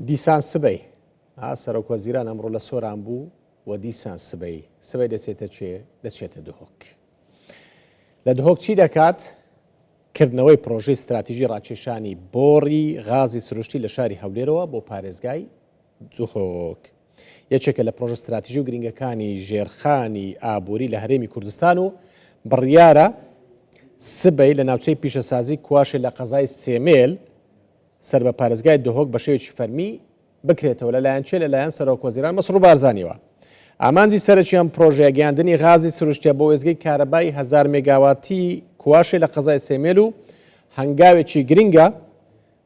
دیسان سبەی ها سەرۆک وەزیران ئەمڕۆ لە سۆران بوو و دیسان سبەی سبەی دەچێتە چێ دەچێتە دهۆک لە دهۆک چی دەکات؟ کردنەوەی پرۆژەی ستراتیژی ڕاکێشانی بۆڕی غازی سروشتی لە شاری هەولێرەوە بۆ پارێزگای دهۆک یەکێکە لە پرۆژە ستراتیژی و گرنگەکانی ژێرخانی ئابووری لە هەرێمی کوردستان و بڕیارە سبەی لە ناوچەی پیشەسازی کواشێ لە قەزای سێمێل سەر بە پارێزگای دهۆک بە شێوەیەکی فەرمی بکرێتەوە لەلایەن کێ؟ لەلایەن سەرۆک وەزیران مەسرور بارزانیەوە. ئامانجی سەرەکی ئەم پرۆژەیە گەیاندنی غازی سروشتیە بۆ وێستگەی کارەبای هەزار مێگاواتی کواشێ لە قەزای سێمێل و هەنگاوێکی گرنگە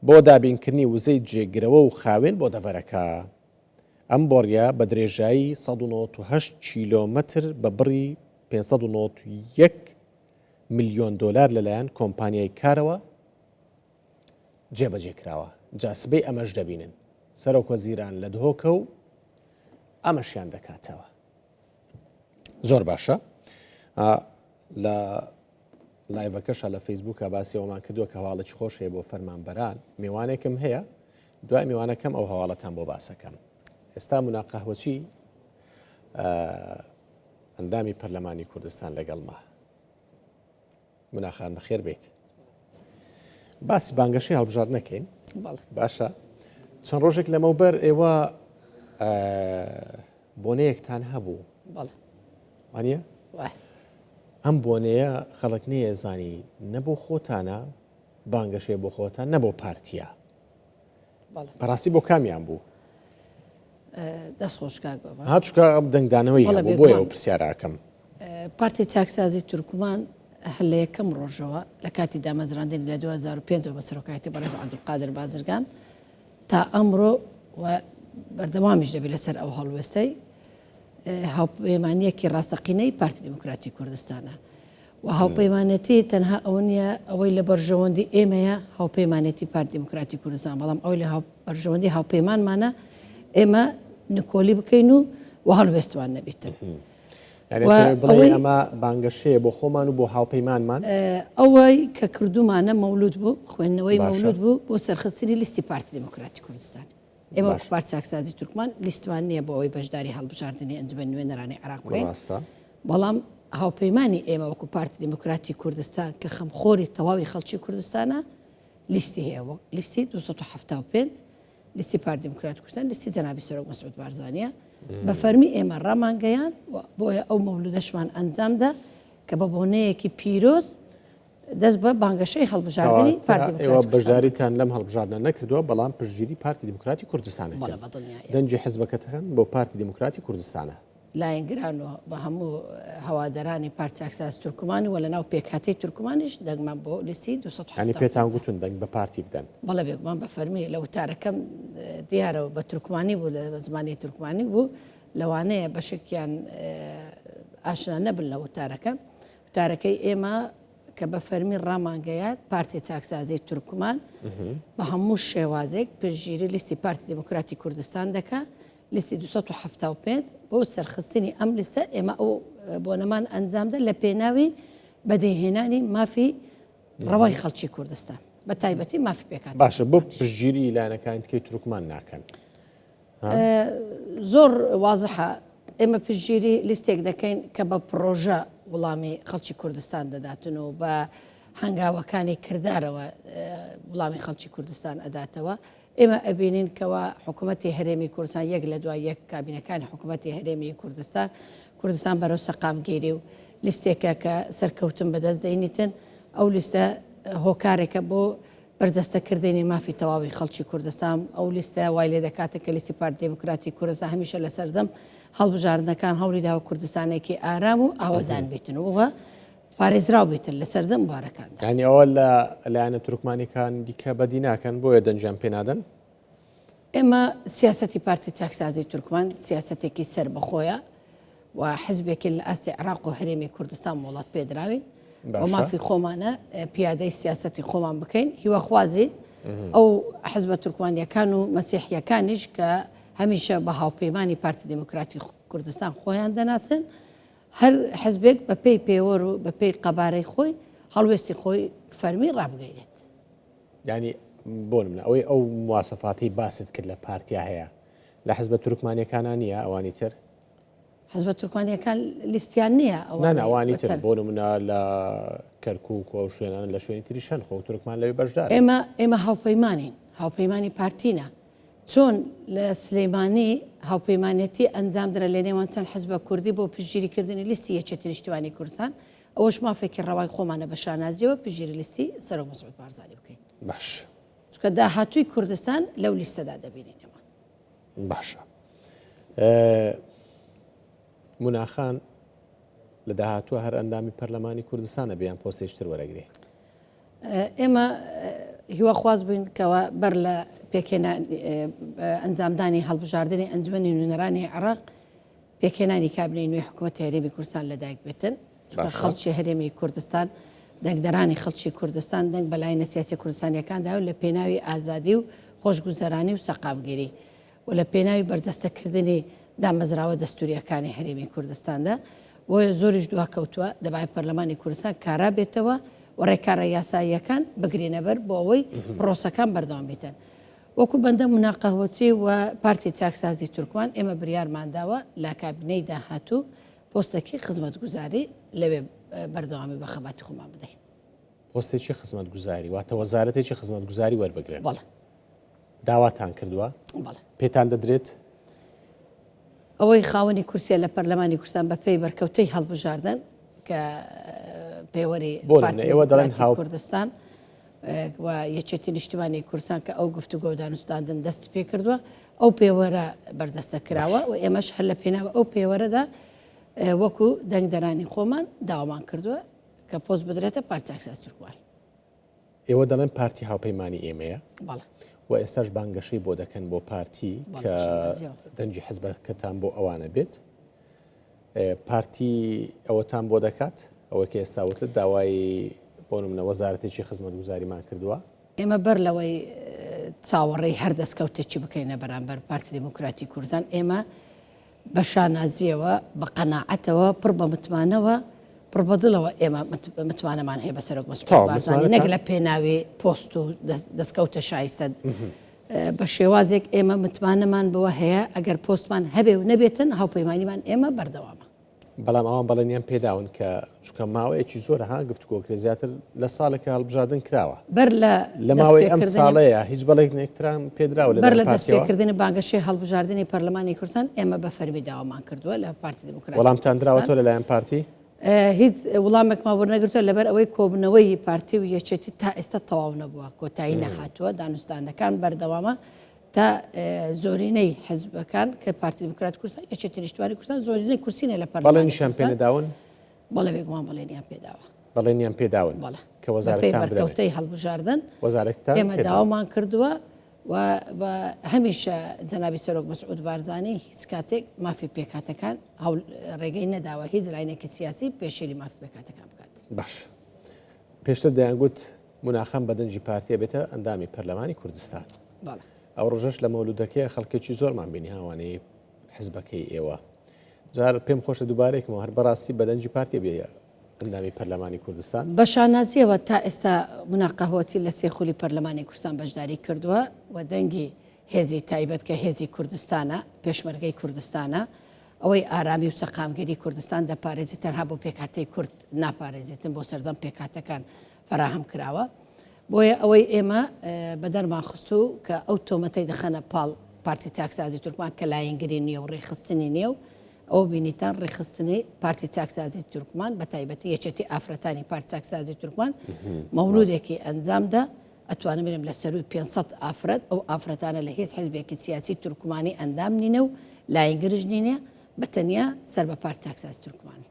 بۆ دابینکردنی وزەی جێگرەوە و خاوێن بۆ دەڤەرەکە. ئەم بۆڕیە بە درێژایی 198 کیلۆمەتر بە بڕی 591 ملیۆن دۆلار لەلایەن کۆمپانیای کارەوە جێبەجێ کراوە، جا سبەی ئەمەش دەبینن، سەرۆک وەزیران لە دهۆکە و ئەمەشیان دەکاتەوە. زۆر باشە لە لایڤەکەشە لە فەیسبوکە باسی ئەومان کردووە کە هەواڵێکی خۆش هەیە بۆ فەرمانبەران میوانێکم هەیە دوای میوانەکەم ئەو هەواڵەتان بۆ باسەکەم ئێستا مونا قەهوەچی ئەندامی پەرلەمانی کوردستان لەگەڵمە مونا خان بەخێر بێیت. باسی بانگەشەی هەڵبژاردن نەکەین باشە چەند ڕۆژێک لەمەوبەر ئێوە بۆنەیەکتان هەبوو وانە ئەم بۆنەیە خەڵک نەیەزانی نە بۆ خۆتانە بانگەشەیە بۆ خۆتان نە بۆ پارتیا بەڕاستی بۆ کامیان بوو؟ دەست خۆش کاک بابا. ها چونکە دەنگدانەوەی هەبوو بۆیە ئەو پرسیارە ئەکەم. پارتی چاکسازی تورکمان هەر لە یەکەم ڕۆژەوە لە کاتی دامەزراندنی لە 2005 ەوە بە سەرۆکایەتی بەڕێز عەبدولقادر بازرگان تا ئەمڕۆ و بەردەوامیش دەبی لەسەر ئەو هەڵوێستەی هاوپەیمانییەکی ڕاستەقینەی پارتی دیموکراتی کوردستانە و هاوپەیمانێتی تەنها ئەوە نییە ئەوەی لە بەرژەوەندی ئێمەیە هاوپەیمانێتی پارتی دیموکراتی کوردستان بەڵام ئەوەی لە بەرژەوەندی هاوپەیمانمانە ئێمە نکۆلی بکەین و و هەڵوێستمان نەبیتن. ئەمە بانگەشەیە بۆ خۆمان و بۆ هاوپەیمانمان ئەوەی کە کردومانە مەولود بوو خوێندنەوەی مەولود بوو بۆ سەرخستنی لیستی پارتی دیموکراتی کوردستان. ئێمە وەکو پارتی چاکسازی تورکمان لیستمان نییە بۆ ئەوەی بەشداری هەڵبژاردنی ئەنجومەنی نوێنەرانی عێراق بکەین، بەڵام هاوپەیمانی ئێمە وەکو پارتی دیموکراتی کوردستان کە خەمخۆری تەواوی خەڵکی کوردستانە لیستی هەیە وەک لیستی 275 لیستی پارتی دیموکراتی کوردستان لیستی جەنابی سەرۆک مەسعود بارزانیە بە فەرمی ئێمە ڕامانگەیان بۆیە ئەو مەولودەشمان ئەنجامدا کە بە بۆنەیەکی پیرۆز دەست بە بانگەشەی هەڵبژاردنی پارتی دیموکراتی ئێوە بەشداریتان لەم هەڵبژاردنە نەکردووە بەڵام پشتگیری پارتی دیموکراتی کوردستان بەڵێ بە دڵنیاییەوە. دەنگی حزبەکەتان بۆ پارتی دیموکراتی کوردستانە. لایەنگران و بە هەموو هەوادارانی پارتی چاکساز تورکمان و لەناو پێکهاتەی تورکمانیش دەنگمان بۆ لیستی یانی پێتان 275 گوتون دەنگ بە پارتی بدەن؟ بەڵێ بێگومان بە فەرمی لە وتارەکەم دیارە و بە تورکمانی بوو بە زمانی تورکمانی بوو لەوانەیە بەشێکیان ئاشنا نەبن لە وتارەکە وتارەکەی ئێمە کە بە فەرمی ڕامانگەیاند، پارتی چاکسازی تورکمان بە هەموو شێوازێک پشتگیری لیستی پارتی دیموکراتی کوردستان دەکا، لیستی 275، بۆ سەرخستنی ئەم لیستە ئێمە ئەو بۆنەمان ئەنجامدا لە پێناوی بەدیهێنانی مافی ڕەوای خەڵکی کوردستان بە تایبەتی مافی پێکهاتەی باشە بۆ پشتگیری لایەنەکانی دیکەی تورکمان ناکەن؟ زۆر وازحە ئێمە پشتگیری لیستێک دەکەین کە بە پڕۆژە وڵامی خەڵکی کوردستان دەداتن و بە هەنگاوەکانی کردارەوە وڵامی خەڵکی کوردستان ئەداتەوە. ئێمە ئەبینین کەوا حکوومەتی هەرێمی کوردستان یەک لە دوای یەک کابینەکانی حکوومەتی هەرێمی کوردستان کوردستان بەرەو سەقامگیری و لیستێکە کە سەرکەوتن بەدەست دەینیتن ئەو لیستە هۆکارێکە بۆ بەرجەستە کردنی مافی تەواوی خەڵکی کوردستان، ئەو لیستە وای لێ دەکاتن کە لیستی پارتی دێموکراتی کوردستان هەمیشە لە سەرجەم هەڵبژاردنەکان هەوڵی داوە کوردستانێکی ئارام و ئاوەدان بیتن و پارێزراو بیتن لە سەرجەم بوارەکاندا. یانی ئەوە لە لایەنە تورکمانیکان دیکە بەدی ناکەن بۆیە دەنگیان پێ نادەن؟ ئێمە سیاسەتی پارتی چاکسازی تورکمان سیاسەتێکی سەربەخۆیە و حزبێکین لە ئاستی عێراق و هەرێمی کوردستان مۆڵەت پێدراوین و مافی خۆمانە پیادەی سیاسەتی خۆمان بکەین هیواخوازین ئەو حزبە تورکمانیەکان و مەسیحیەکانیش کە هەمیشە بە هاوپەیمانی پارتی دیموکراتی کوردستان خۆیان دەناسن هەر حزبێک بە پێی پێوەر و بە پێی قەبارەی خۆی هەڵوێستی خۆی فەرمی ڕابگەینێت. یانی بۆ نمونە ئەوەی ئەو مواسەفاتەی باست کرد لە پارتیا هەیە لە حزبە تورکمانیەکانا نییە ئەوانی تر؟ حزبە تورکمانیەکان لیستیان نییە نا نا ئەوانی تر بۆ نمونە لە کەرکوک و ئەو شوێنانە لە شوێنی تریش هەن خۆ تورکمان لەوێ بەشدارن. ئێمە ئێمە هاوپەیمانین هاوپەیمانی پارتینە چۆن لە سلێمانی هاوپەیمانێتی ئەنجام درا لە نێوان چەند حزبە کوردی بۆ پشتگیری کردنی لیستی یەکێتی نیشتیمانی کوردستان ئەوەش مافێکی ڕەوای خۆمانە بە شانازیەوە پشتگیری لیستی سەرۆک مەسعود بارزانی بکەین. باش. چونکە داهاتووی کوردستان لەو لیستەدا دەبینین ئێمە. باشە موناخان لە داهاتووە هەر ئەندامی پەرلەمانی کوردستانە بیان پۆستێکی تر وەرەگرێ؟ ئێمە هیواخواز بووین کەوا بەر لە پێکهێنان ئەنجامدانی هەڵبژاردنی ئەنجومەنی نوێنەرانی عێراق پێکهێنانی کابینەی نوێی حکوومەتی هەرێمی کوردستان لەدایک بێتن چونکە خەڵکی هەرێمی کوردستان دەنگدەرانی خەڵکی کوردستان دەنگ بە لایەنە سیاسی کوردستانیەکان داوە لە پێناوی ئازادی و خۆشگوزەرانی و سەقامگیری و لە پێناوی بەرجەستەکردنی دامەزراوە دەستوریەکانی هەرێمی کوردستاندا بۆیە زۆریش دواکەوتووە دەبایە پەرلەمانی کوردستان کارا بێتەوە و ڕێکارە یاساییەکان بگرینەبەر بۆ ئەوەی پرۆسەکان بەردەوام بیتن. وەکو بەندە مونا قەهوەچی و پارتی چاکسازی تورکمان ئێمە بریارمان داوە لە کابینەی داهاتوو پۆستێکی خزمەتگوزاری لەوێ بەردەوامی بە خەباتی خۆمان بدەین. پۆستێکی خزمەتگوزاری واتە وەزارەتێکی خزمەتگوزاری وەربگرن؟ بەڵێ. داواتان کردووە؟ بەڵێ. پێتان دەدرێت؟ ئەوەی خاوەنی کورسیە لە پەرلەمانی کوردستان بە پێی بەرکەوتەی هەڵبژاردن کە پێوەری پارتی دیموکراتی کوردستان و یەکێتی نیشتمانی کوردستان کە ئەو گفتوگۆ و دانوستاندن دەستی پێکردووە ئەو پێوەرە بەردەستە کراوە و ئێمەش هەر لە پێناو ئەو پێوەرەدا وەکو دەنگدەرانی خۆمان داوامان کردووە کە پۆست بدرێتە پارتی چاکساز تورکمان. ئێوە دەڵێن پارتی هاوپەیمانی ئێمەیە بەڵێ. و ئێستاش بانگەشەی بۆ دەکەن بۆ پارتی کە دەنگی حزبەکەتان بۆ ئەوانە بێت پارتی ئەوەتان بۆ دەکات ئەوە کە ئێستا وتت داوای بۆ نمونە وەزارەتێکی خزمەتگوزاریمان کردووە. ئێمە بەر لەوەی چاوەڕێی هەر دەستکەوتێکی بکەینە بەرامبەر پارتی دیموکراتی کوردستان ئێمە بە شانازییەوە، بە قەناعەتەوە، پڕ بە متمانەوە، پڕ بە دڵەوە ئێمە متمانەمان هەیە بە سەرۆک مەسعود بارزانی نەک لە پێناوی پۆست و دەستکەوتە شایستە بە شێوازێک ئێمە متمانەمان بەوە هەیە ئەگەر پۆستمان هەبێ و نەبێتن هاوپەیمانیمان ئێمە بەردەوامە. بەڵام ئەوان بەڵێنیان پێداون کە چونکە ماوەیەکی زۆرە ها گفتوگۆکرێ زیاتر لە ساڵێکە هەڵبژاردن کراوە بەر لە لە ماوەی ئەم ساڵەیە هیچ بەڵێنێکتران پێدراوە لە بەر لە دەستپێکردنی بانگەشەی هەڵبژاردنی پەرلەمانی کوردستان ئێمە بە فەرمی داوامان کردووە لە پارتی دیموکراتی وەڵامتان دراوەتەوە لەلایەن پارتی؟ هیچ وڵامێکمان وەرنەگرتووە لەبەر ئەوەی کۆبوونەوەی پارتی و یەکێتی تا ئێستا تەواو نەبووە کۆتایی نەهاتووە دانوستاندەکان بەردەوامە تا زۆرینەی حزبەکان کە پارتی دیموکرات کوردستان یەکێتی نیشتمانی کوردستان زۆرینەی کورسینە لە پەرلەمانی بەڵێنیشیان کوردستان. پێنەداون؟ بەڵێ بێگومان بەڵێنیان پێداوە. بەڵێنیان پێداون بەڵێ کە بەپێی وەزارەتتان بدەنێ؟ بەرکەوتەی هەڵبژاردن وەزارەتتان ئێمە پێداون. داوامان کردووە و و هەمیشە جەنابی سەرۆک مەسعود بارزانی هیچ کاتێک مافی پێکهاتەکان هەوڵ ڕێگەی نەداوە هیچ لایەنێکی سیاسی پێشێلی مافی پێکهاتەکان بکات. باش پێشتر دەیانگوت موناخان بە دەنگی پارتی ئەبێتە ئەندامی پەرلەمانی کوردستان. بەڵێ. ئەو ڕۆژەش لە مەولودەکەی خەڵکێکی زۆرمان بینی هاوانەی حزبەکەی ئێوە. جار پێم خۆشە دووبارەیکەمەوە هەر بەڕاستی بە دەنگی پارتی ئەبێ ئەندامی پەرلەمانی کوردستان؟ بە شانازییەوە تا ئێستا مونا قەهوەچی لە سێ خولی پەرلەمانی کوردستان بەشداری کردووە و دەنگی هێزی تایبەت کە هێزی کوردستانە، پێشمەرگەی کوردستانە، ئەوەی ئارامی و سەقامگیری کوردستان دەپارێزێت تەنها بۆ پێکهاتەی کورد ناپارێزێتن بۆ سەرجەم پێکهاتەکان فەراهەم کراوە. بۆیە ئەوەی ئێمە بەدەرمان خستوو کە ئەو تۆمەتەی دەخەنە پاڵ پارتی چاکسازی تورکمان کە لایەنگری نییە و ڕێکخستنی نییە و ئەوە بینیتان ڕێکخستنی پارتی چاکسازی تورکمان بە تایبەتی یەکێتی ئافرەتانی پارتی چاکسازی تورکمان مەولودێکی ئەنجامدا ئەتوانم بڵێم لە سەرووی 500 ئافرەت ئەو ئافرەتانە لە هیچ حزبێکی سیاسی تورکمانی ئەندام نینە و لایەنگرش نینە بە تەنیا سەر بە پارتی چاکسازی تورکمانن.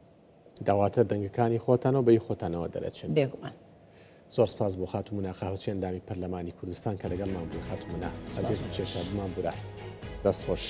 دواتر دەنگەکانی خۆتانەوە بەی خۆتانەوە دەرەچن. بێگومان. زۆر سپاس بۆ خاتوو مونا قاوەچی ئەندامی پەرلەمانی کوردستان کە لەگەڵمان بووی خاتوو مونا ئەزیەتی کێشا بمان بورە دەست خۆش.